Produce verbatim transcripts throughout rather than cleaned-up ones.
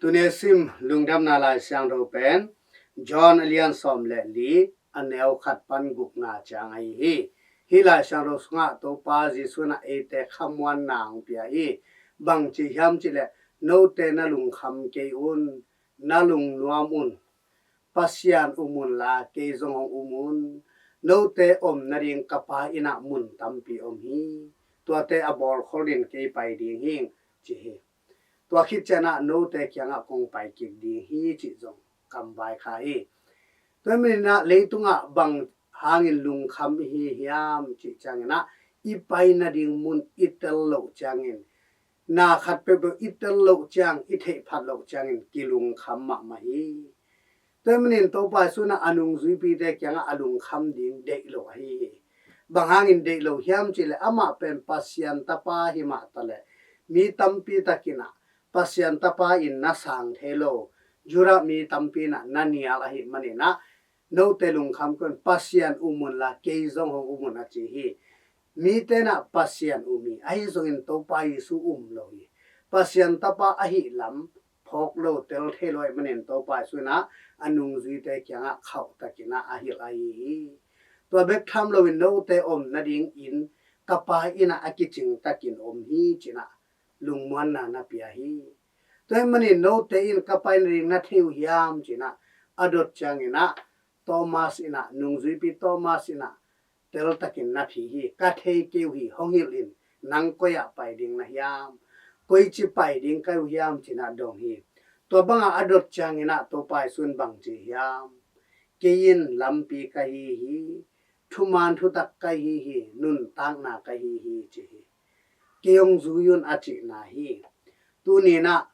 Tuni sim lungdamna Lai Siangtho pen John a lian sawm le li, a neu khat pan gukna ciang ahi hi. Hih Lai Siangtho sungah Topa Jesuh in ah eite khamuanna hong pia hi. Bang ci hiam cih leh, note na lungkham kei un, na lungnuam un, Pasian um unla kei zong hong um un. Note om nading ka Pa inn ah mun tampi om hi. Tuate a bawlkhol in kei pai ding hing, ci hi. Tua khit ciangin ah note kiangah kong pai kik ding hi, cih zong kam vaikhak hi. Tua manin ah leitungah bang hangin lungkham i hi hiam cih ciangin ah, i pai nading mun i tel loh ciangin, na khat peuhpeuh i tel loh ciang, i theih phat loh ciangin kilungkham mahmah hi. Tua manin Topa Jesuh in ah a nungzuipite kiangah a lungkham ding deih lo ahi hi. Bang hangin deih lo hiam cih leh, amah pen Pasian Tapa hi mah ta leh, mi tampi takin ah Pasian Tapa in na sang thei lo, Judah mi tampi in ah na nial ahih manin ah, note lungkham kei un, Pasian um unla kei zong hong um un, a ci hi. Mite in ah Pasian um hi, ahi zongin Topa Jesuh um lo hi. Pasian Tapa ahih lam phawk lo, tel thei lo ahih manin Topa Jesuh in ah a nungzuite kiangah khauh takin ah a hilh ahi hi. Tua bek tham loin note om nadingin ka Pa inn ah a kicing takin om hi, ci-in ah lungmuanna na pia hi. Tua ahih manin note in ka pai nading na thei uh hiam, ci-in ah a dot ciangin ah Thomas in ah, nungzuipi Thomas in ah tel takin na phi hi. Ka thei kei uh hi, hong hilh in, nang koi ah pai ding na hiam, koici pai ding ka hi uh hiam, ci-in ah dong hi. Tua bangah a dot ciangin ah Topa Jesuh in bang ci hiam? Kei in lampi ka hi hi, thuman thutak ka hi hi, nuntakna ka hi hi, ci hi. Kei hong zui un, a cihna hi. Tuni in ah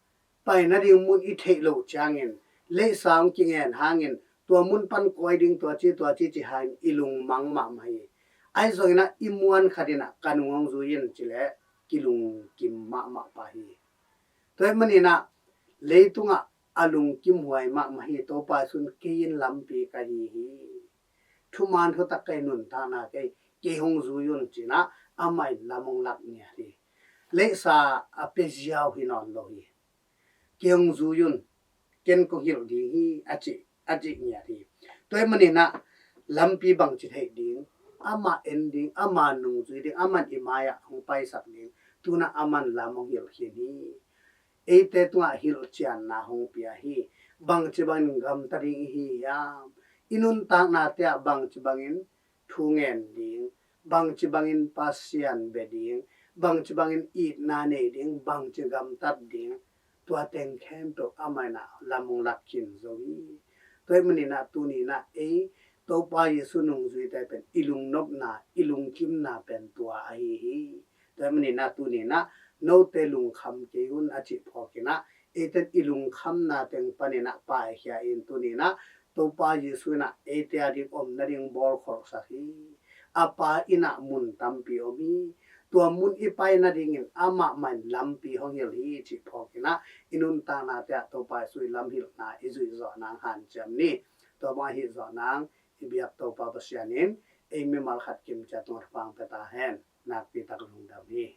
pai nading mun i theih loh ciangin, leisa hong kingen hangin, tua mun pan koi ding, tua ci, tua ci, ci hangin i lungmang mahmah hi. Ahi zongin ah i muan khat in ah ka nung hong zui in, ci leh kilungkim mahmah pah hi. Tua ahih manin ah leitungah a lungkimhuai mahmah hi. Topa Jesuh in kei in lampi ka hi hi, thuman thutak ka hi, nuntakna ka hi, kei hong zui un, ci-in ah amah in lam hong lak ngiat hi. Leisa a pia ziau hi nawn lo hi. Kei hong zui un, ken kong hilh ding hi, a ci, a cih ngiat hi. Tua ahih manin ah lampi bangci theih ding, amah en ding, amah nungzui ding, amah in i mai-ah hong paisak ding, tu-in ah amah in lam hong hilh khin hi. Eite tungah hilhcianna hong pia hi. Bangci bangin gamta ding i hi hiam? I nuntaknate ah bangci bangin thu ngen ding, bangci bangin Pasian bia ding, bangci bangin itna nei ding, bangci gamtat ding, tua teng khempeuh amah in ah lam hong lak khin zo hi. Tua ahih manin ah tuni in ah ei Topa Jesuh nungzuite pen i lungnopna, i lungkimna pen tua ahi hi. Tua ahih manin ah tuni in ah note lungkham kei un, a cih phawkin ah eite in i lungkhamna teng panin ah paikhia in, tuni in ah Topa Jesuh in ah eite ading om nading bawlkholhsak hi. A Pa inn ah mun tampi om hi. Tua mun i pai nadingin amah mah in lampi hong hilh hi, cih phawkin ah i nuntaknate ah Topa Jesuh i lamhilhna i zuih zawh nang hanciam ni. Tua bang ahi zawh nang i biak Topa Pasian in ei mimal khat kim ciat tungah thupha pia ta hen. Nakpi tak lungdam hi.